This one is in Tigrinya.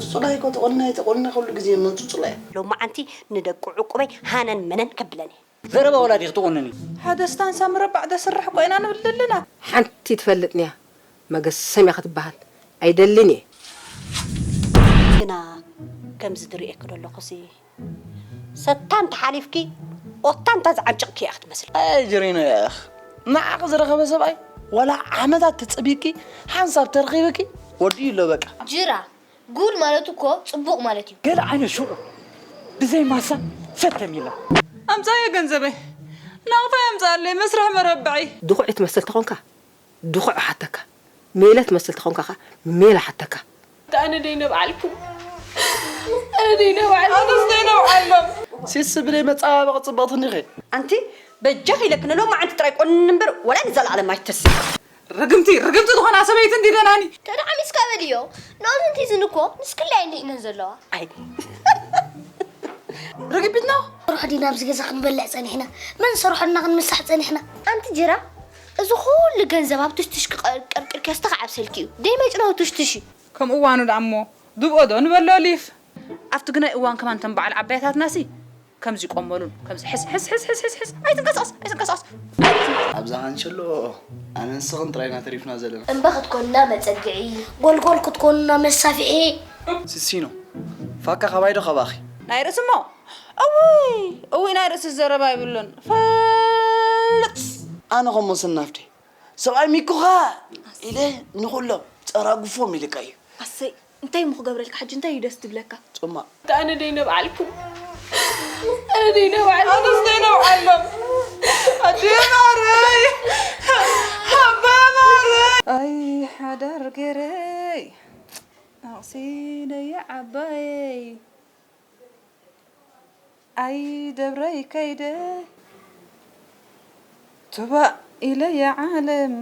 ጹላይ እኮ ተቆንና ተቆንና ኩሉ ግዜ ምጹ ጹላይ። ሎማዓንቲ ንደቂ ዕቁበይ ሃነን መነን ከብለን እየ። ዘረባ ወላ ዲኺ ትቑንኒ? ሓደ ስታንሳ ምረባዕ ደስርሕ እኮ ኢና ንብል ዘለና። ሓንቲ ትፈልጥንያ መገሰምያ ክትበሃል ኣይደልን እየ። ግና ከምዚ ዝርእየኪ ዘለኹሲ ሰታን ተሓሊፍኪ ኦታንታ ዝዓንጭቕኪ እያ ክትመስል። ኣይ ጅሪኖ ያኽ ንዓኺ ዝረኸበ ሰብኣይ ዋላ ዓመታት ተጸቢቂ ሓንሳብ ተረኺብኪ ወዲኡ ኣሎ በቃ። ጅራ ጉድ ማለት እኮ ጽቡቕ ማለት እዩ። ገለ ዓይነት ሽዑ ብዘይ ማሳ ሰተም ኢላ። ኣምጻየ ገንዘበይ ናቕፋ የምጻለይ መስርሒ መረብዐይ። ድኹዒ ትመስል ተኾንካ ድኹዕ ሓተካ፣ ሜለ ትመስል ተኾንካ ኸዓ ሜላ ሓተካ። ኣነ ደይ ነብዓልኩም ኣነ ደይ ነብዓልኩም ኣነስ ደይ ነብዓሎም። ሲሲ ብደይ መጻባበቒ ጽብቕቲ እንዲኺ። ኣንቲ በጃኺ ኢለኪ ንሎማዓንቲ ጥራይ ቆንኒ እምበር ወላ ንዘለዓለም ኣይትተስኢ። ርግምቲ ርግምቲ ዝኾና ሰበይቲ እንዲ ደናኒ። ተደዓሚስካ በልዮ ናብዚ እንቲዝን እኮ ንስክላ እየን ድሒነን ዘለዋ። ኣይ ርግቢትና። ሰርሖ ዲና ኣብዚ ገዛ ክንበልዕ ጸኒሕና? መን ሰርሖ እና ክንምሳሕ ጸኒሕና? ኣንቲ ጅራ እዚ ኩሉ ገንዘብ ኣብ ትሽትሽ ክቀርቅርክዮ ዝተኻዓብሰልኪ እዩ። ደይ መጭነዊ ትሽትሽ እዩ። ከም እዋኑ ደኣ እሞ ድብኦ ዶ ንበሎ ሊፍ። ኣብቲ ግናይ እዋን ከማን ተን በዓል ዓባያታትናሲ ከምዚ ይቆመሉን ከምዚ ሕስ ሕስ ሕስ ሕስ ሕስ ሕስ ኣይትንቀሳቀስ ኣይትንቀሳቀስ። ኣብዛ ካንሸሎ ኣነን ንስኽን ጥራይ ኢና ተሪፍና ዘለና። እምባ ክትኮንና መጸግዒ። ጎልጎል ክትኮንና መሳፍሒ። ሲሲኖ ፋካ ካባይ ዶ ካባኺ? ናይ ርእሲ እሞ እውይ እውይ ናይ ርእሲ ዘረባ ይብሉን ፈልጥ። ኣነ ኸሞ ሰናፍዴ ሰብኣይ ሚኩኻ ኢለ ንኹሎም ጸራግፎም ኢልካ እዩ። ኣሰይ እንታይ እሞ ክገብረልካ ሕጂ እንታይ እዩ ደስ ዝብለካ? ጽማቕ። ኣነ ደይ ነብዓልኩም ኣነ ደይ ነብዓልኩም ኣነስ ደይ ነብዓሎም ኣዴ ማረይ ኣባ ማረይ ኣይ ሓዳር ገረይ ኣቕሲነየ ዓባየይ ኣይ ደብረይ ከይደ ቱባእ ኢለየ ዓለም